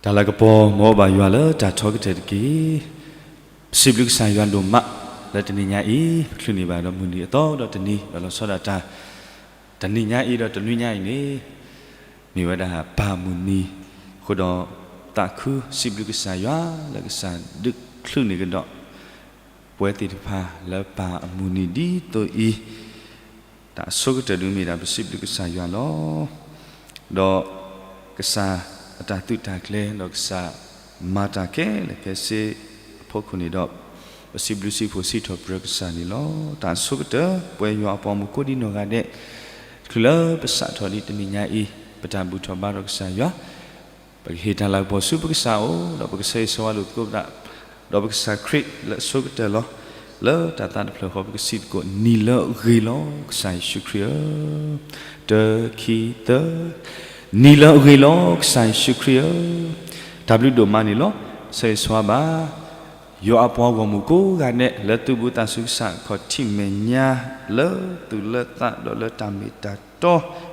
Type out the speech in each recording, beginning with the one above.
တၢ်လၤကပီၤ မ်အအိၣ်ဘၣ်ယွၤလၢတၢ်ထီကတၢၢ်တက့ၢ်. ပစံးဘျုးကစၢ်ယွၤဒိၣ်မး လၢတနံၤညါအံၤ ပချုးန့ၢ်ဘၣ်ဒီးမုၢ်နံၤအသီဒီးတနံၤ ဒီးလီၤဆီဒၣ်တၢ် တနံၤညါအံၤဒီးတနွံညါအံၤန့ၣ် မ့ၢ်ဝဲဒၣ်ပၢ်မုၢ်နံၤ အဃိဒီး သးခုစံးဘျုးကစၢ်ယွၤ လၢကစၢ်ဒုးချုးန့ၢ်ကဒီး ပဝဲသ့ၣ်တဖၣ်လၢပၢ်အမုၢ်နံၤဒ်သိးအံၤ တၢ်အဆိကတၢၢ်ဒုးမ့ၢ်ဒၣ်ပစံးဘျုးကစၢ်ယွၤလီၤ. ဒီးကစၢ်အတၢ်သုးတၢ်ကျဲၤ ဒီးကစၢ်မၤတၢ်ခဲလၢာ်ခဲဆ့အဖီခိၣ်န့ၣ်ဒီး ပစံးဘျုးစံးဖှိၣ်စံးထီၣ်ပတြၢၤကစၢ်န့ၣ်လီၤ. တၢ်အဆိကတၢၢ် ပဝဲယွၤအပှၤမုၣ်ကိးဒံနီၢ်ဂၤဒဲး တချုးလၢပစးထီၣ်ဒ်တနံၤညါအံၤ ပတၢ်ဘူၣ်ထီၣ်ဘါထီၣ်ကစၢ်ယွၤ ပကဟ့ၣ်တၢ်လၤကပီၤဆူပကစၢ်အအိၣ် ဒီးပကဆၢဂ့ၤဆၢဝါလိာ်သကိးပသး ဒီးပကဆၢခရံာ်လၢအဆိကတၢၢ်လီၤ. လၢတၢ်သးတဖျၢၣ်ဃီ ပကစံးသကိး နံၤလၢအဂ့ၤလီၤ ကစၢ်ယ့ၣ်ၡူးခရံာ်ဧၢ, တၢ ခံ သၢ, နံၤလၢအဂ့ၤလီၤ ကစၢ်ယ့ၣ်ၡူးခရံာ်ဧၢ, တၢ်ဘျုးဒိၣ်မးန့ၣ်လီၤ. ဆၢဂ့ၤဆၢဝါဘၣ် ယွၤအပှၤဂီၢ်မုၢ်ကိးဂၤဒဲး လၢသုဘူးသးဆူကစၢ်အခီၣ်ထံးမဲာ်ညါ လၢသူၣ်လၢသးဒီးလၢတၢ်မ့ၢ်တၢ်တီ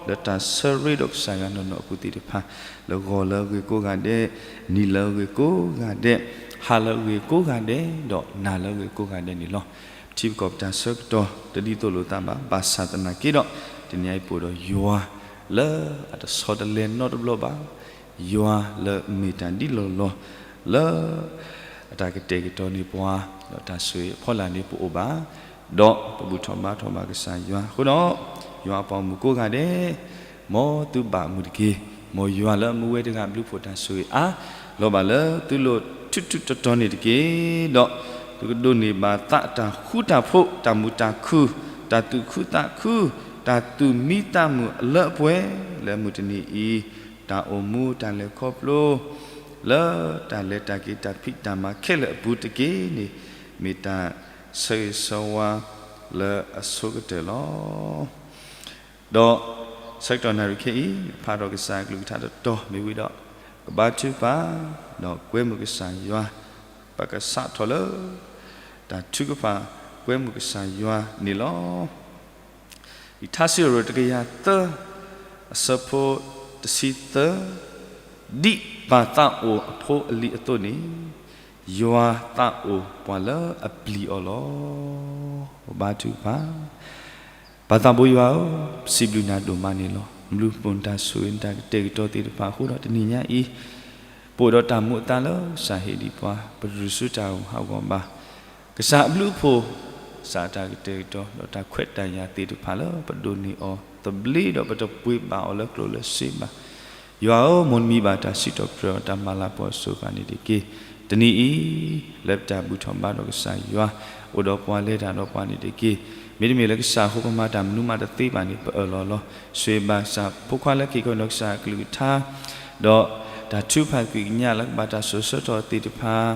လၢတၢ်ဆၢရ့ဒီးကစၢ်ယွၤနီၢ်နီၢ်အပူၤသ့ၣ်တဖၣ် လၢဂီၤလၢအဂ့ၤကိးဂၤဒဲး, နံၤလၢအဂ့ၤကိးဂၤဒဲး, ဟါလၢအဂ့ၤကိးဂၤဒဲး, ဒီးနၤလၢအဂ့ၤကိးဂၤဒဲးန့ၣ်လီၤ. ပထံပကီၢ်ပတၢ်ဆၢကတီၢ် တဒ်သိးလိာ်သးဘၣ်, ဘၣ်ဆၣ်သနာ်က့ဒီး တနံၤအံၤပအိၣ်ဒီးယွၤ လၢအတဆီတလဲနီတဘျီဘၣ်, ယွၤလၢအမ့ၢ်တၢ်ဒ်လီၢ်လီၢ် လၢအတၢ်ကတဲာ်ကတီၤန့ၢ်ပှၤ, ဒီးတၢ်ဆိၣ်ဂ့ၤအဖီလာ်န့ၣ်ပအိၣ်ဘၣ်, ဒီးပဘူၣ်ထီၣ်ဘါထီၣ်ဘၣ်ကစၢ်ယွၤအဃိဒီး, ယွၤအပှၤမုၣ်ကိးဂၤဒဲး, မ်သုဘၣ်မုာ်တက့ၢ်. မ်ယွၤလၢအမူဝဲတဂၤ ဘျုးဖှိၣ်တၢ်ဆိၣ်ဂ့ၤအါ, လီၤဘၣ်လၢသုလိၣ်ထူးထူးတီၤတီၤန့ၣ်တက့ၢ်. ဒီးသုကဒိးန့ၢ်ဘၣ်သးတၢ်ဃူတၢ်ဖိး, တၢ်မုာ်တၢ်ခုၣ်, တၢ်သူၣ်ခုသးခု, တၢ်သူၣ်မံသးမုာ်အလၢအပှဲၤ, လၢမုၢ်တနံၤအံၤ, တၢ်အိၣ်မူတၢ်လဲၤခီဖျိ လၢတၢ်လဲၤတၢ်က့ၤတၢ်ဖံးတၢ်မၤခဲလၢာ်အပူၤတက့ၢ်န့ၣ်, မ့ၢ်တၢ်ဆၢဂ့ၤဆၢဝါလၢအဆိကတၢၢ်လီၤ. ဒီးဆၢကတီၢ်နၣ်ရံၣ်ခဲအံၤ ဖးထီၣ်ကစၢ်အကလုၢ်ကထါတတီၤမ့ၢ်ဝံၤဒီး, ကဘါထုကဖၣ်, ဒီးကွဲမုာ်ကစၢ်ယွၤ, ပကစးထီၣ်လၢ တၢ်ထုကဖၣ်ကွဲမုာ်ကစၢ်ယွၤန့ၣ်လီၤ. လံာ်ထါစံးထီၣ်ပတြၢၤတကယၤသၢ, အဆၢဖိတဆံသၢ, ဒ်ပၢ်သးအိၣ်အဖိအလံၤအသိးန့ၣ်, ယွၤသးအိၣ်ပှၤလၢအပျံၤအီၤလီၤ. ပဘါထုကဖၣ်, ပၢ်သးဘိယွၤဧၢ, ပစံးဘျုးနၤဒိၣ်မးန့ၣ်လီၤ. ဘျုးဖှိၣ်နတၢ်ဆိၣ်ဂ့ၤနတၢ်ကတဲာ်ကတီၤသ့ၣ်တဖၣ်အဃိဒီးတနံၤညါအံၤ, ပအိၣ်ဒီးတၢ်မူအသါလၢကစၢ်ဟ့ၣ်ဒံးပှၤ, ပတရူးဆူတၢ်ဂီၤဟးဂီၤဘၣ် ကစၢ်အဘျုးအဖှိၣ်, ကစၢ်အတၢ်ကတဲာ်ကတီၤ ဒီးတၢ်ခွဲးတၢ်ယာ်သ့ၣ်တဖၣ်လၢပဒိးန့ၢ်အီၤသဘျ့ဒီးပတပှ့ၤဘၣ်အီၤလၢကျိၣ်လၢစ့ဘၣ်. ယွၤဧၢ, မ်နမံၤဘၣ်တၢ်စံးထီၣ်ပတြၢၤအီၤတၢ်မၤလၤကပီၤအစိၤဃာ်န့ၣ်တက့ၢ်. တနံၤအံၤ, လၢပတၢ်ဘူၣ်ထီၣ်ဘါထီၣ်ကစၢ်ယွၤ, အိၣ်ဒီးပှၤလဲၤတၢ်ဒီးပှၤန့ၣ်တက့ၢ်. မ့တမ့ၢ်လၢကစၢ်အဃိပမၤတၢ်မနုၤမးတသ့ဘၣ်န့ၣ် ပအၢၣ်လီၤလီၤ. ဆိၣ်ဂ့ၤဘၣ်ကစၢ်ဖိခွါလၢက့ၤကီၢ်ဒီးကစၢ်အကလုၢ်ကထါ, ဒီးတၢ်ထုကဖၣ်သ့ၣ်ညါလၢကဘၣ်တၢ်စိၤဆၢထီၣ်သ့ၣ်တဖၣ်